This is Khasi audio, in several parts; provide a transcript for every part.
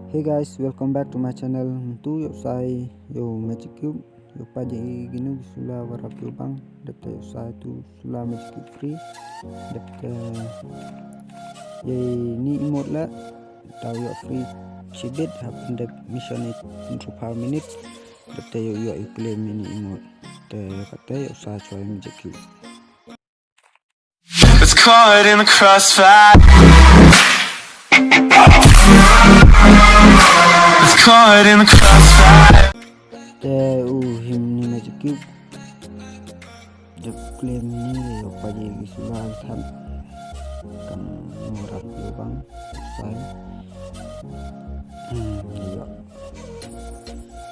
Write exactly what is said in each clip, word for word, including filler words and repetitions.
Hey guys, welcome back to my channel. Mynta ïoh sai ïoh Magic Cube, ïoh pait ïa kino ki sula ba rap ïoh bang. Dep te ïoh sai tu sula Magic Cube free. Dep te ïa ini emote la. Tau ïoh free shibit hap dep mission ni twenty-five minute. Dep te ïoh ïoh ïoh claim ini emote. Te kata ïoh sai choi Magic Cube. It's caught in the crossfire. It's caught in the crossfire. Te u him ni Magic Cube. Dep claim ni ïoh pait ïa ki sula than. Kam ïoh rap ïoh bang. Sai. Hmm, ïoh.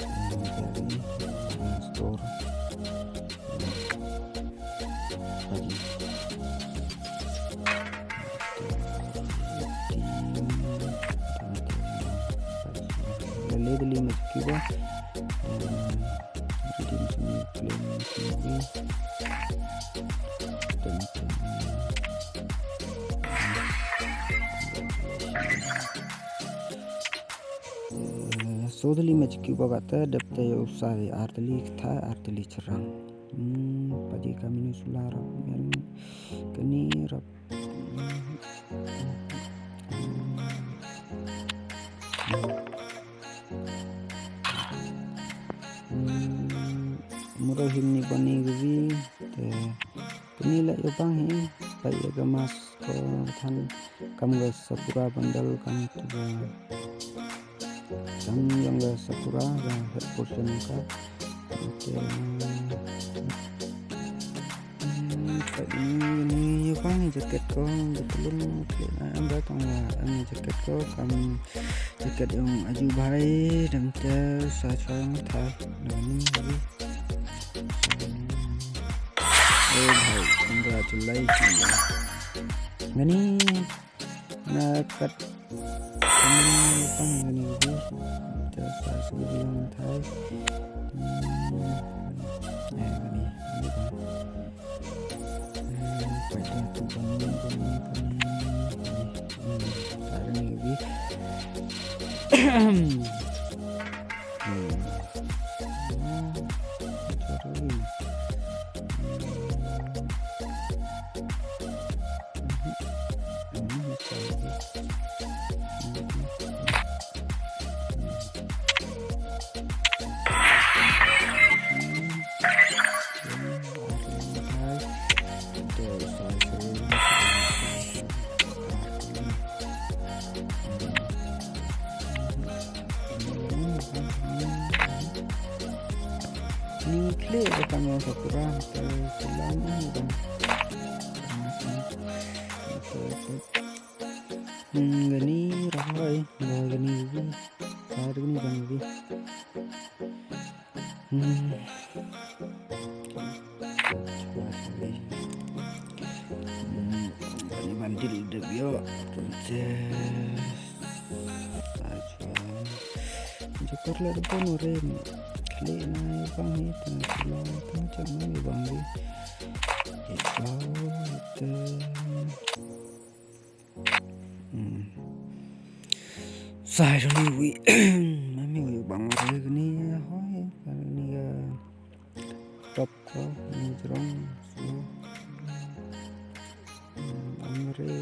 Hmm, dari, hmm, store. Hmm. Pait ïa ki. Lele dali Magic Cube ba. Hmm. Redeem sini claim sini. Eh, so tylli Magic Cube ba kata dep te ïoh sai ar tylli kata ar tylli cherang. Hmm, pait ïa ka mini sula rap ïa kane rap. Hmm, mura him ni bani gvi te kani la ïoh bang hi, pait ïa ka mask ko than kam ka Sakura bundle kam tu ba kam ïong ka Sakura ka head portion ka. Okay. Hmm, pait ni, ni ïoh bang hi jacket ko, jacket lum, okay, ah, am ba tong la, am jacket ko, kam jacket ïong Aju Bhai, dang te sa chang tha, dang ni, ni. Hmm. Oh bhai, congratulations. Ngani, na kat Kani pang kani video. Kita sa sa video ng Thai. Hmm. Eh, kani. Kani pang. Hmm, pwede ito kani, kani, kani. Hmm, sa kani video. Hmm. Hmm. Sorry. Hmm. Ni klik depan ruang Sakura, te selam ni kan. Hmm, gani rahai, gani gani, gani gani. Hmm. Hmm, ini bandil de bio. Princess. Acha. Joker la de pon ore. Klik na bang ni, tang sila, tang cak na bang ni. Itu, itu. Hmm. Sai duni wi. Mami wi bang wi kani hoi kani ga top ko ni jrong so. Hmm, amre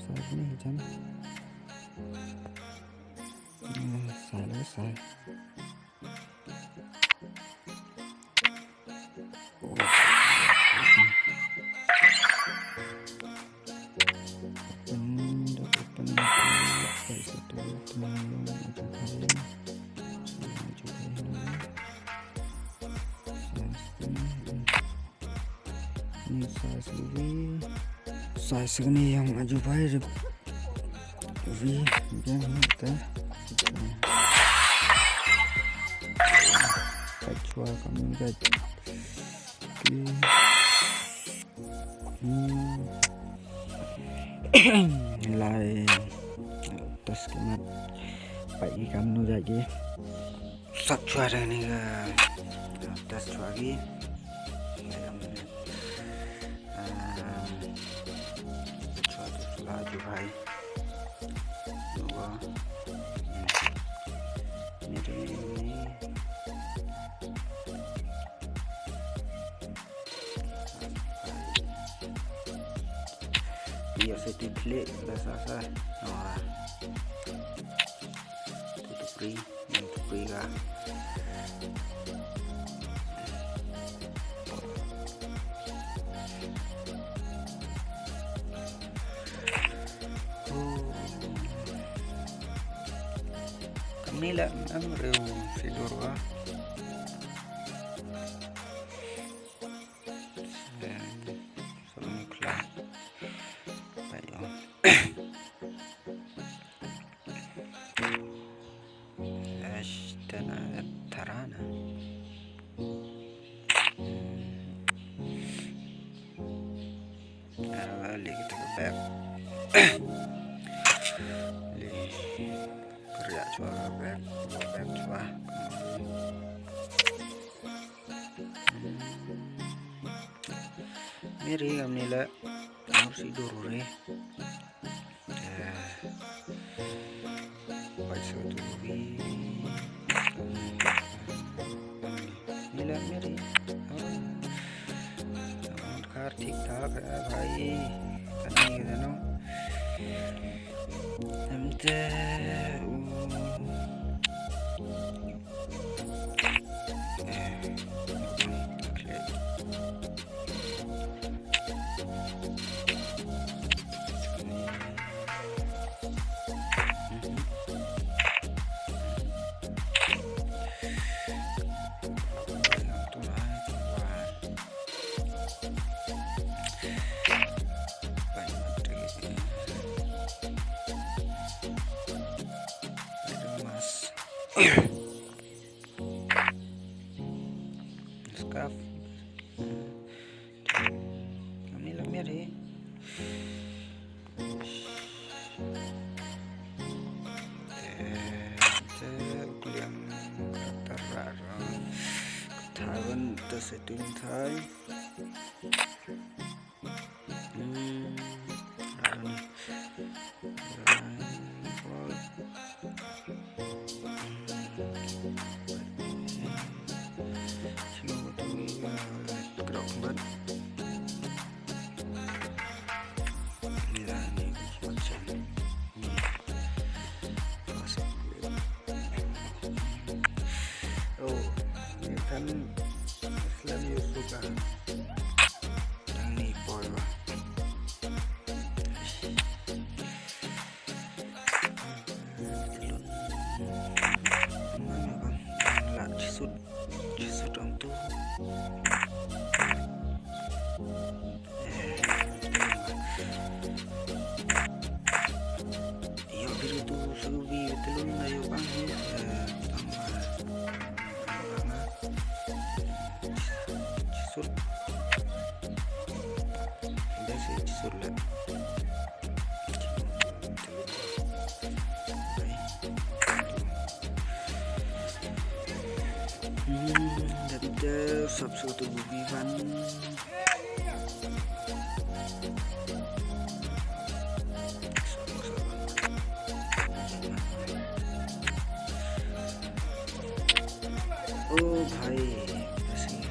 sai ni jan. Hmm, sai lo sai. Ni size wi. Size ni ïong Aju Bhai. Wi, biang ni ta. Kachua kam ni ga. Okay. Hmm. Lai. Test ki mat. Pait ki kamnu jait ki. Sat chwa da ni ga. Test chwa ki. Ah, chwa tu chwa tu bhai. Nuwa. Ïa sa tu klik da sa sa. Ora. Tu tu pri, yang tu pri ka. Oh. Kam ni la am reu sidur wa. Sa ni khla. Ayo. Ash, tana tharana. Ara li kita ka bag. Li. Kria chwa ka bag. Bag chwa. Meri kam ni la. Mur si dur re. Paisa tu bi. Ni la meri. Khar thik thak hai bhai. Kani ka no. Em te. Scarf. Kami la meri. Te, te, kuliang, tara, tara, te, setin thai. Hmm. Oh, ni kan Islam Yusuka. Nang ni poi ba. La chisut, chisut ang tu. Yo, biru tu subi betul na yo bang. Tang. Chisut. Dah sih chisut lah. Hmm, dah kita subscribe tu bukan. Oh, bhai, masih.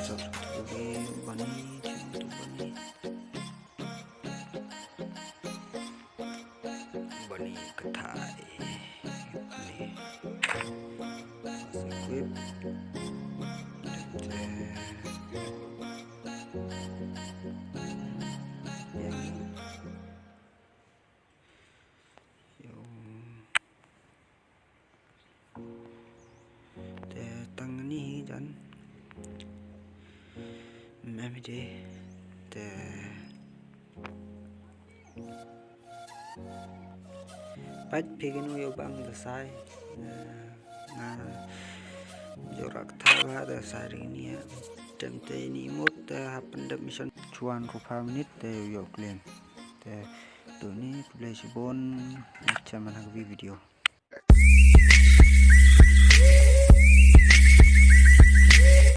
Subscribe bani, channel tu bani. Bani katai. Ni. Subscribe. Yang ni. Yo. Te tang ni hi jan. Mem hi de. Te. Pat phi kino yo bang da sai. Nga jora kata ba da sai ri ni ya. Tem te ni mut te happen dep mission chuan rupa minit te yo claim. Te tu ni khublei shibun. Acha man ha ka video.